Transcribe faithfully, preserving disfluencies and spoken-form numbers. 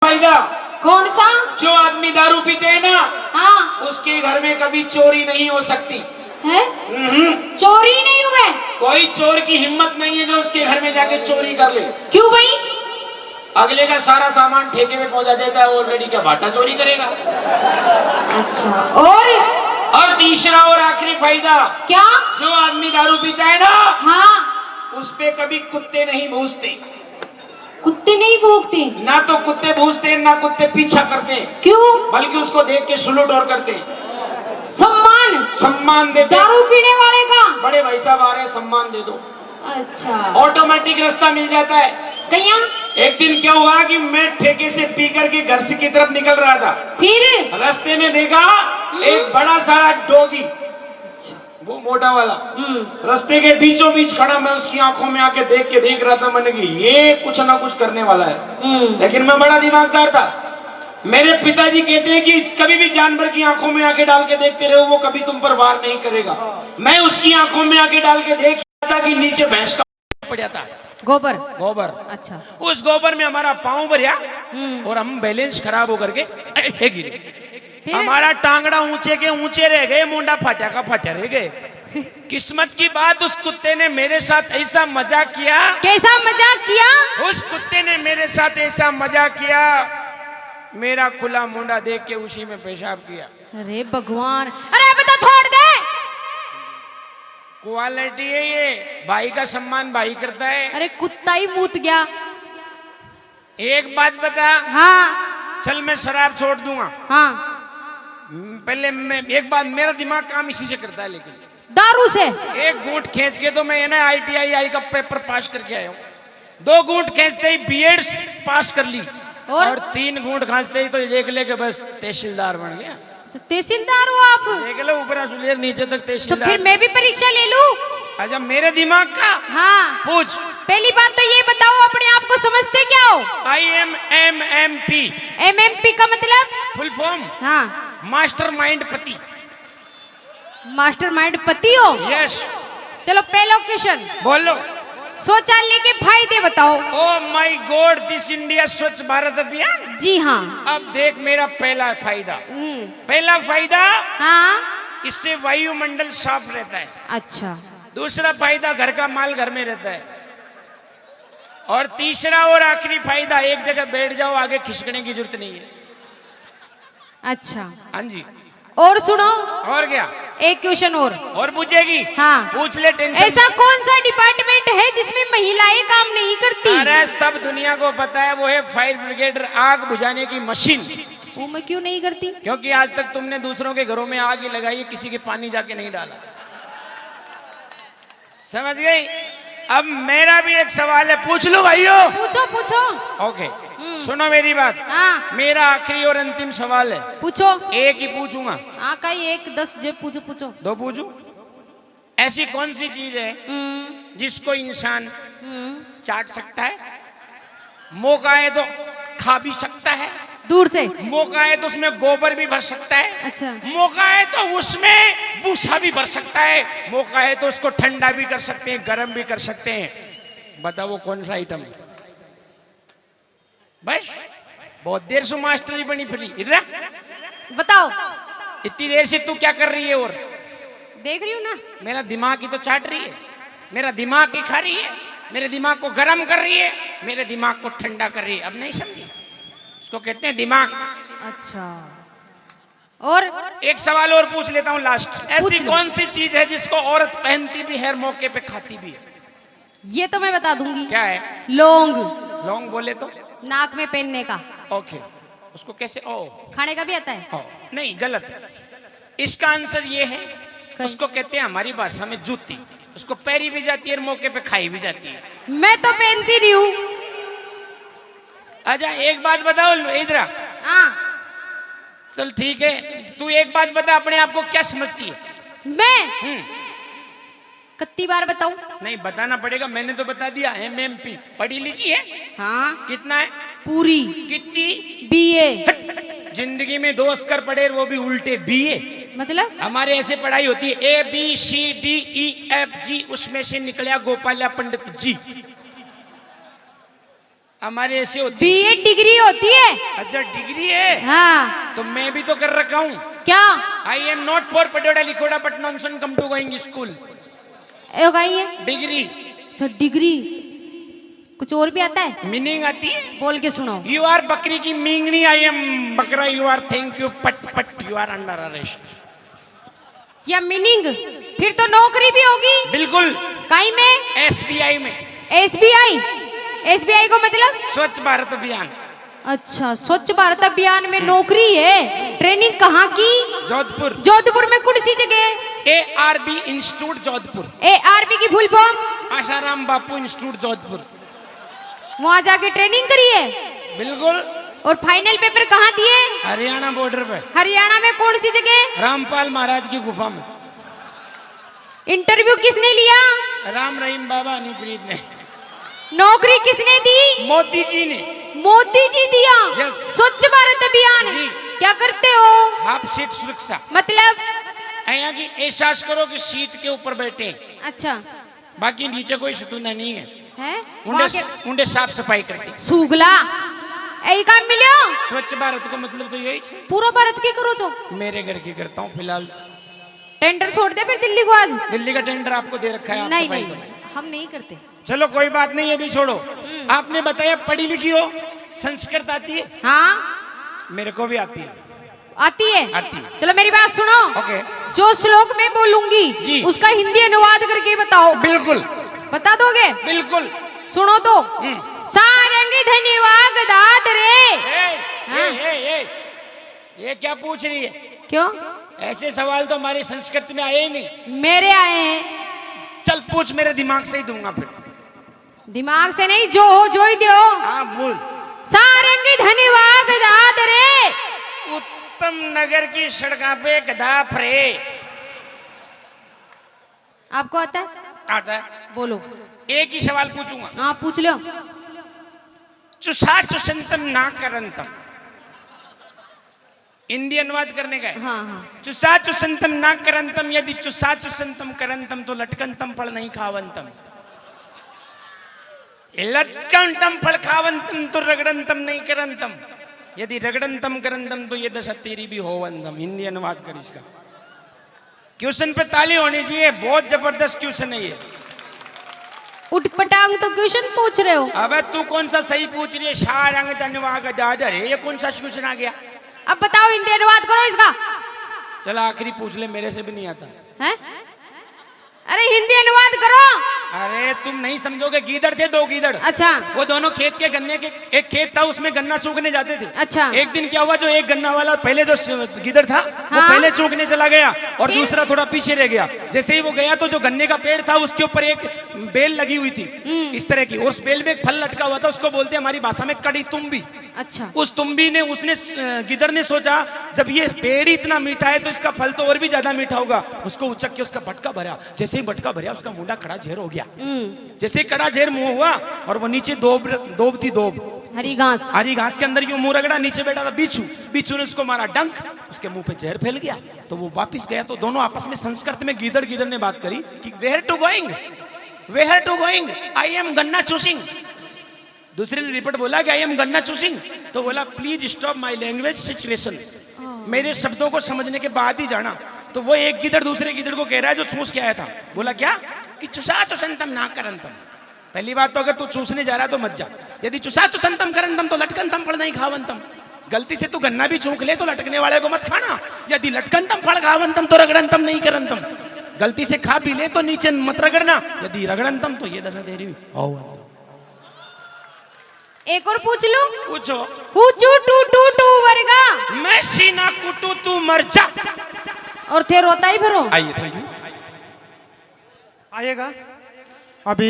फायदा। कौन सा? जो आदमी दारू पीते हैं ना, हाँ। उसके घर में कभी चोरी नहीं हो सकती। है? हम्म। चोरी नहीं हुए? कोई चोर की हिम्मत नहीं है जो उसके घर में जाके चोरी कर ले। क्यों भाई? अगले का सारा सामान ठेके पे पहुंचा देता है, ऑलरेडी क्या भाटा चोरी करेगा? अच्छा, और? और तीसरा और आखिरी फायदा। क्या? जो आदमी दारू पीता है ना, हाँ। उस पे कभी कुत्ते नहीं भूंकते। कुत्ते नहीं भूंकते? ना तो कुत्ते भूंकते हैं, ना कुत्ते पीछा करते हैं। क्यों? बल्कि उसको देख के सलूट और करते हैं। सम्मान? सम्मान देते हैं। दारू पीने वाले का? बड़े भाई साहब आ रहे हैं, सम्मान दे दो। अच्छा। ऑटोमेटिक रास्ता मिल जाता है। कहिया? एक दिन क्या हुआ कि मैं ठेके से पी करके घर से की तरफ निकल रहा था। फिर? रास्ते में देखा, हम्म। एक बड़ा सारा डॉगी, वो मोटा वाला, हम्म। रास्ते के बीचों बीच खड़ा। मैं उसकी आंखों में आके देख के देख रहा था, मैंने कि ये कुछ ना कुछ करने वाला है। हम्म। लेकिन मैं बड़ा दिमागदार था। मेरे पिताजी कहते हैं कि कभी भी जानवर की आंखों में आंखें डाल के देखते रहो, वो कभी तुम पर वार नहीं करेगा। मैं उसकी आंखों में आंखें डाल के देख रहा था कि नीचे भैंस का पड़ा था। गोबर। गोबर। अच्छा। उस गोबर में हमारा पाँव भरया, हम्म। और हम बैलेंस खराब होकर के, ए, ए, गिरे। फिर? हमारा टांगड़ा ऊंचे के ऊंचे रह गए, मुंडा फाटा का फाटा रह गए। किस्मत की बात, उस कुत्ते ने मेरे साथ ऐसा मजाक किया। कैसा मजाक किया? उस कुत्ते ने मेरे साथ ऐसा मजाक किया, मेरा खुला मुंडा देख के उसी में पेशाब किया। अरे भगवान, अरे अब तो छोड़ दे। क्वालिटी है ये, भाई का सम्मान भाई करता है। अरे कुत्ता ही मूत गया। एक बात बता। हाँ। चल, मैं शराब छोड़ दूंगा। हाँ। पहले मैं एक बात, मेरा दिमाग काम इसी से करता है, लेकिन दारू से? एक घूंट खींच के तो मैं ना आईटीआई का पेपर पास करके आया हूँ। दो घूंट खींचते ही बीएड पास कर ली। और? और तीन घूंट खांसते ही तो ये देख ले कि बस तहसीलदार बन गया। अच्छा, तहसीलदार हो आप? देख लो, ऊपर से लेकर नीचे तक तो तहसीलदार। फिर मैं भी परीक्षा ले लूं? अच्छा, मेरे दिमाग का? हाँ। पूछ। पहली बात तो ये बताओ, अपने आप को समझते क्या हो? I am M M P। MMP का मतलब? Full form? हाँ। मास्टर माइंड पति। मास्टरमाइंड पति हो? यस। चलो, पहला क्वेश्चन। बोलो। शौचालय के फायदे बताओ। Oh my God, this India स्वच्छ भारत अभियान। जी हाँ। अब देख मेरा पहला फायदा। हम्म। पहला फायदा, हाँ। इससे वायुमंडल साफ रहता है। अच्छा। दूसरा फायदा, घर का माल घर में रहता है। और तीसरा और आखिरी फायदा, एक जगह बैठ जाओ, आगे खिसकने की जरूरत नहीं है। अच्छा। हाँ जी। और सुनो। और क्या? एक क्वेश्चन और। और पूछेगी? हाँ। पूछ ले, टेंशन। ऐसा कौन सा डिपार्टमेंट है जिसमें महिलाएं काम नहीं करती? अरे, सब दुनिया को पता है, वो है फायर ब्रिगेडर, आग बुझाने की मशीन। वो मैं क्यों नहीं करती? क्योंकि आज तक तुमने दूसरों के घरों में आग ही लगाई है, किसी के पानी जाके नहीं डाला। समझ गई? अब मेरा भी एक सवाल है, पूछ लो भाइयों। पूछो, पूछो। ओके, हम्म। सुनो मेरी बात। हाँ। मेरा आखिरी और अंतिम सवाल है। पूछो। एक ही पूछूंगा। हाँ, कई एक दस जे पूछो, पूछो। दो पूछूं? ऐसी कौन सी चीज है, हम्म। जिसको इंसान, हम्म। चाट सकता है? मौका आए तो खा भी सकता है। दूर से। मौका आए तो उसमें गोबर भी भर सकता है। अच्छा। मौका आए तो उसमें भूसा भी भर सकता है। मौका आए तो उसको ठंडा भी कर सकते हैं, गर्म भी कर सकते हैं। बताओ, वो कौन सा आइटम है? बस, बहुत देर से मास्टर ही बनी फिरी। इधर आ। बताओ। इतनी देर से तू क्या कर रही है? और देख रही हूँ ना। मेरा दिमाग ही तो चाट रही है, मेरा दिमाग ही खा रही है, मेरे दिमाग को गर्म कर रही है, मेरे दिमाग को ठंडा कर रही है। अब नहीं समझी? उसको कहते हैं दिमाग। अच्छा, और? एक सवाल और पूछ लेता हूँ, लास्ट। ऐसी कौन सी चीज है जिसको औरत पहनती भी है और मौके पे खाती भी है? ये तो मैं बता दूंगी। क्या है? लौंग। लौंग बोले तो? नाक में पहनने का। ओके, उसको कैसे? ओ, खाने का भी आता है? ओ, नहीं, गलत। इसका आंसर ये है, उसको कहते हैं हमारी भाषा में जूती। उसको पहरी भी जाती है और मौके पे खाई भी जाती है। मैं तो पहनती नहीं हूँ। अच्छा, एक बात बताओ, इधर आ। हाँ। चल ठीक है, तू एक बात बता, अपने आप को क्या समझती है? मैं? हम्म। कितनी बार बताऊं? नहीं, बताना पड़ेगा, मैंने तो बता दिया, एमएमपी। पढ़ी लिखी है? हाँ। कितना है? पूरी। कितनी? बीए। हट। जिंदगी में दो अक्षर पढ़े, वो भी उल्टे, बीए। मतलब? हमारे ऐसे पढ़ाई होती है, A B C D E F G, उसमें से निकलया गोपाल्या पंडित जी। हमारे ऐसे होती है। बीए डिग्री होती है। अच्छा, डिग्री है? हाँ। तो मैं भी तो कर रखा हूँ। क्या? I am not for पडोड़ा लिखोड़ा, but nonsense come to going school। ए, हो गई है? डिग्री। अच्छा, डिग्री। कुछ और भी आता है? मीनिंग आती है? बोल के सुनाओ। You are बकरी की मींगनी, I am बकरा, you are thank you, पट पट, you are under arrest। या मीनिंग? फिर तो नौकरी भी होगी। बिल्कुल। काई में? एसबीआई में। एसबीआई? एसबीआई को मतलब? स्वच्छ भारत अभियान। अच्छा, स्वच्छ भारत अभियान में नौकरी है। ट्रेनिंग कहाँ की? जोधपुर। जोधपुर में कौन सी जगह? ARB institute Jodhpur. एआरबी की full form? Asharam Bapu institute Jodhpur. वहां जाके ट्रेनिंग करी है? बिल्कुल। और फाइनल पेपर कहाँ दिए? हरियाणा बॉर्डर पे। हरियाणा में कौन सी जगह? रामपाल महाराज की गुफा में। इंटरव्यू किसने लिया? राम रहीम बाबा हनीप्रीत ने। नौकरी किसने दी? मोदी जी ने। मोदी जी दिया? यस। स्वच्छ भारत अभियान। जी। क्या करते हो? हाफ सीट सुरक्षा। मतलब? ऐसा कि एहसास करो कि सीट के ऊपर बैठे। अच्छा। बाकी नीचे कोई सुतूना नहीं है। हैं? उंडे, वहाँ के उंडे साफ सफाई करके। सूगला। यही काम मिलो? स्वच्छ भारत को मतलब तो यही है। पूरा भारत की करो जो। मेरे घर की करता हूँ फिलहाल। टेंडर छोड़ दे फिर दिल्ली को आज। दिल्ली का टेंडर आपको दे रखा है, आप नहीं, सफाई नहीं, करो। हम नहीं करते। चलो कोई बात नहीं, अभी छोड़ो। हम्म। आपने बताया पढ़ी लिखी हो, संस्कृत आती है? हाँ। मेरे को भी आती है। आती है? आती है। चलो मेरी बात सुनो। ओके। जो श्लोक मैं बोलूंगी, जी। उसका हिंदी अनुवाद करके बताओ। बिल्कुल। बता दोगे? बिल्कुल। सुनो तो। हम्म। सारंग धनवा गदाधर रे। ए, हाँ। ए, ए, ए, ये क्या पूछ रही है? क्यों? ऐसे सवाल तो हमारी संस्कृत में आए ही नहीं। मेरे आए हैं। चल पूछ, मेरे दिमाग से ही दूंगा फिर। दिमाग से नहीं, जो हो जो ही दो। हाँ, बोल। सारंग धनवा गदाधर रे। उत्तम नगर की सड़का पे गधा फरे। आपको आता है? आता है। बोलो। एक ही सवाल पूछूंगा। हाँ, पूछ लो। चुसा चुसंतम ना करंतम। हिंदी अनुवाद करने का है। हाँ, हाँ। चुसा चुसंतम ना करंतम, यदि चुसा चुसंतम करंतम तो लटकंतम फल नहीं खावंतम। लटकंतम फल खावंतम तो रगड़ंतम नहीं करंतम, यदि रगड़ंतम करंतम तो ये दशा तेरी भी होवंतम। हिंदी अनुवाद कर इसका। क्वेश्चन पे ताली होनी चाहिए, बहुत जबरदस्त क्वेश्चन है ये। उटपटांग तो क्वेश्चन पूछ रहे हो। अबे तू कौन सा सही पूछ रही है? शारंग धनवा गदाधर है, ये कौन सा क्वेश्चन आ गया? अब बताओ, हिंदी अनुवाद करो इसका। चल आखिरी पूछ ले, मेरे से भी नहीं आता। हैं? अरे हिंदी अनुवाद करो। अरे तुम नहीं समझोगे, गीदड़ थे दो गीदड़। अच्छा। वो दोनों खेत के गन्ने के, एक खेत था उसमें गन्ना चूंकने जाते थे। अच्छा। एक दिन क्या हुआ, जो एक गन्ना वाला पहले जो स-, गीदड़ था, वो हाँ। पहले चूंकने चला गया और फिर? दूसरा थोड़ा पीछे रह गया। जैसे ही वो गया तो जो गन्ने का पेड़ था उसके ऊपर एक बेल लगी हुई थी हम्म। इस तरह की, उस बेल में एक फल लटका हुआ था, उसको बोलते हैं हमारी भाषा में कड़ी तुम्बी। अच्छा। उस तुम्बी ने, उसने, अ, गिदड़ ने सोचा, जब ये पेड़ ही इतना मीठा है तो इसका फल तो और भी ज्यादा मीठा होगा। उसको उचक के उसका बटका भरा। जैसे ही बटका भरा, उसका मुंडा कड़ा झेर हो गया। हम्म। जैसे ही कड़ा झेर मुंह हुआ और वो नीचे दोब, दोब थी, दोब। हरी घास। हरी घास के अंदर यूं मुंह रगड़ा, नीचे बैठा था बिच्छू। बिच्छू ने उसको मारा डंक, उसके मुंह पे जहर फैल गया। तो वो वापस गया तो दोनों आपस में संस्कृत में गिदड़ गिदड़ ने बात करी कि where to going, where to going, I am गन्ना चूसिंग। दूसरे ने रिपोर्ट बोला कि आई एम गन्ना चूसिंग, तो बोला please stop my language situation, मेरे शब्दों को समझने के बाद ही जाना। तो वो एक गिदड़ दूसरे गिदड़ को कह रहा है जो चूस के आया था, बोला क्या कि चुसा चुसंतम ना करंतम। पहली बात तो अगर तू चूसने जा रहा है तो मत जा, यदि चुसा चुसंतम करंतम तो लटकंतम फल नहीं खावंतम। गलती से तू गन्ना भी चूक ले तो लटकने वाले को मत खाना, यदि लटकंतम फल खावंतम तो रगड़ंतम नहीं करंतम। गलती से खा भी ले तो नीचे मत रगड़ना, यदि रगड़ंतम तो ये दशा तेरी होवंतम। एक और पूछ लूं? पूछो। हूचू टू टू टू वर्गा। मैं सीना कुटू तू मर जा। और थे रोता ही फिरो। आइए, थैंक यू। आइएगा। अभी